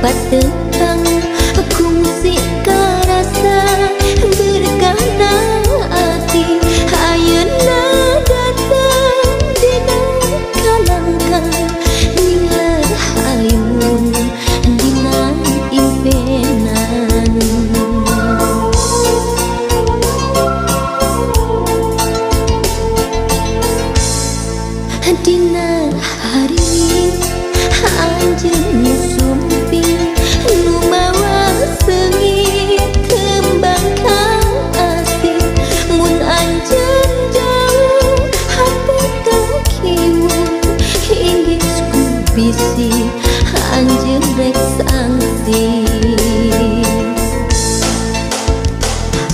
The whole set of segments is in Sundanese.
Patentang kungsi karasa berkahna ati ayeuna datang dina kalangkang ninglar hayun dina impenan. Dina hari anjeun sumping nu mawa seungit kembang kasih mun anjeun jauh hate kakiwung inggis ku bisi anjeun rek sangsi.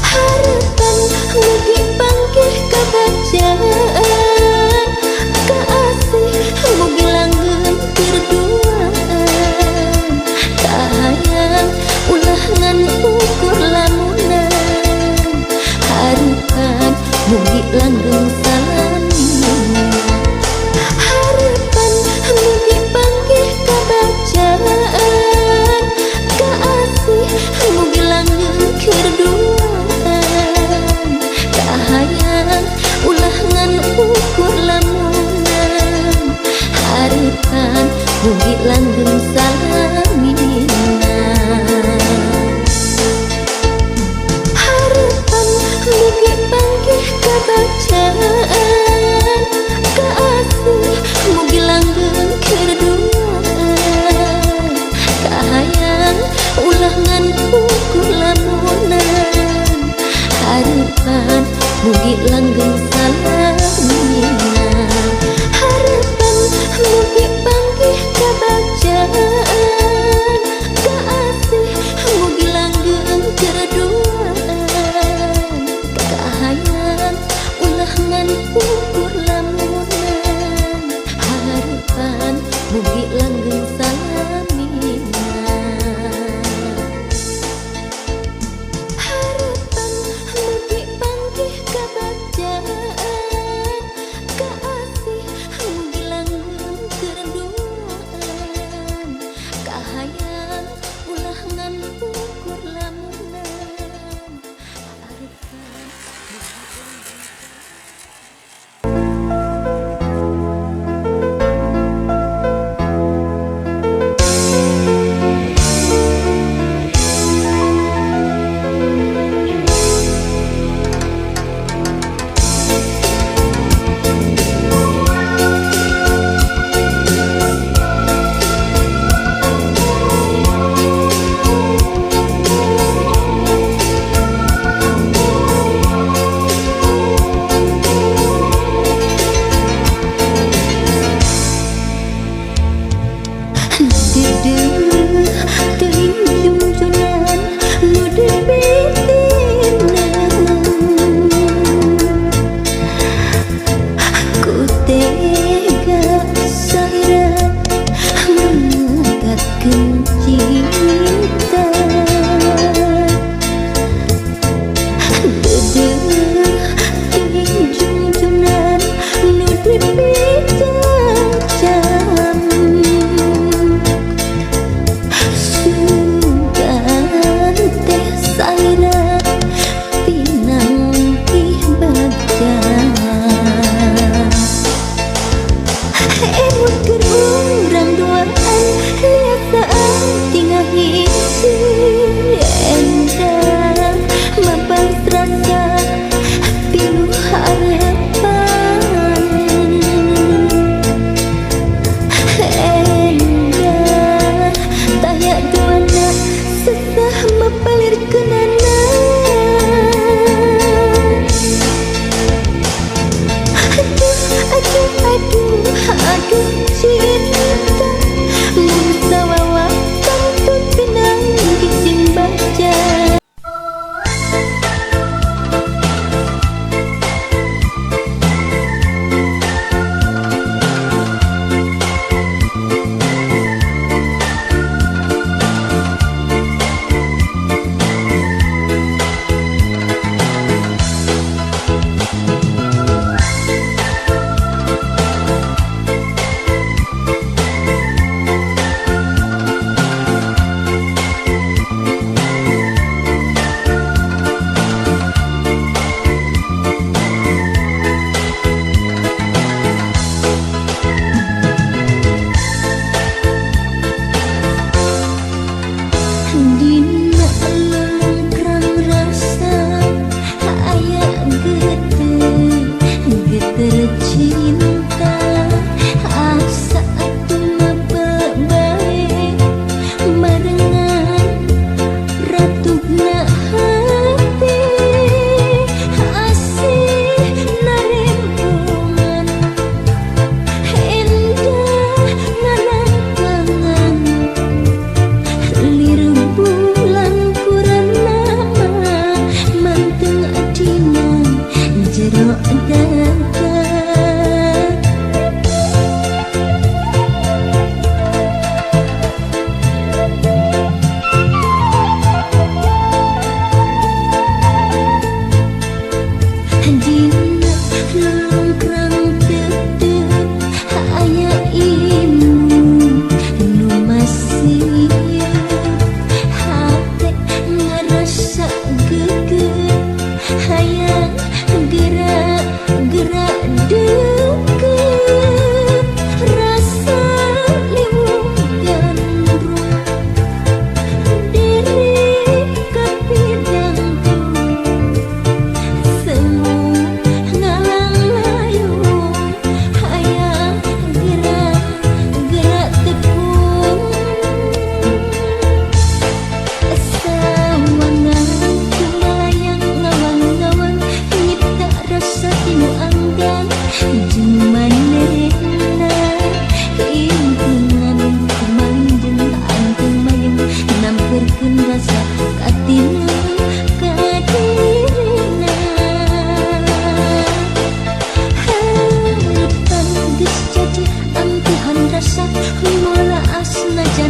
Harapan mugi panggih kabacaan kaasih mugi langgeng kerduaan kahayang ulah ngan ukur lamunan harapan mugi langgeng salamina. Harapan mugi panggih kabacaan kaasih mugi langgeng kerduaan kahayang ulah ngan ukur lamunan harapan mugi langgeng salamina. Harapan mugi panggih kabacaan kaasih mugi langgeng kerduaan kahayang ulah ngan ukur lamunan harapan mugi langgeng salamina. Harapan mugi panggih kabacaan kaasih mugi langgeng kerduaan kahayang ulah ngan ukur lamunan harapan mugi langgeng salamina. Harapan mugi panggih kabacaan kaasih mugi langgeng kerduaan kahayang ulah ngan ukur lamunan harapan mugi langgeng.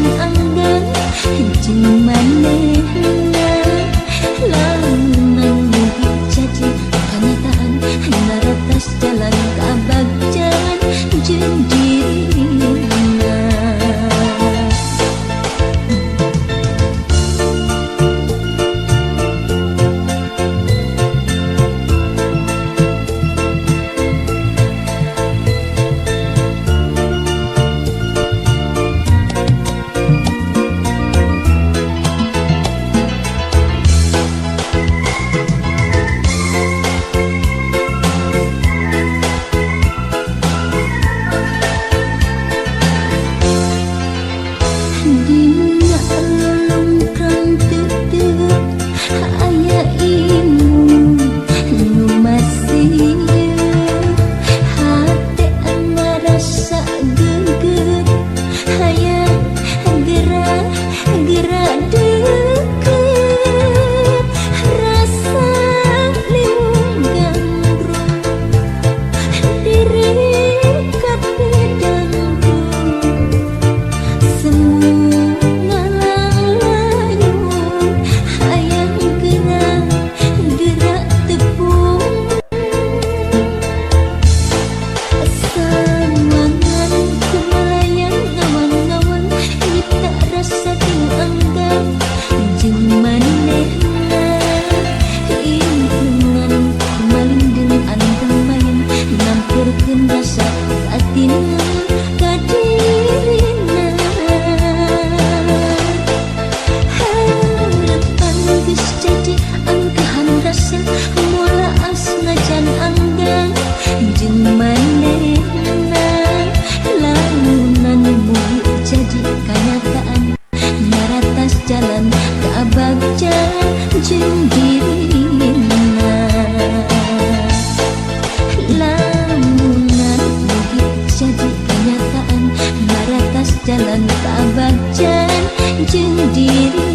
najan anggang jeung manehna lamunan mugi jadi kanyataan naratas jalan kabagjan jeung dirina. Dina lolongkrang tetep aya imun nu masih hate ngarasa geget hayang gerak gerak deket rasa liung gandrung diri kapedangku semu ngalalayung hayang gerak gerak tepung sawangan kumalayang ngawang-ngawang nyipta rasa teu anggang jeung manehna impungan kumalindeng antemayan nampurkeun rasa atina ka dirina. Harapan geus jadi angkehan rasa moal as najan anggang jeung manehna lamunan mugi jadi kanyataan naratas jalan kabagjan jeung dirina. Lamunan mugi jadi kanyataan naratas jalan kabagjan jeung dirina.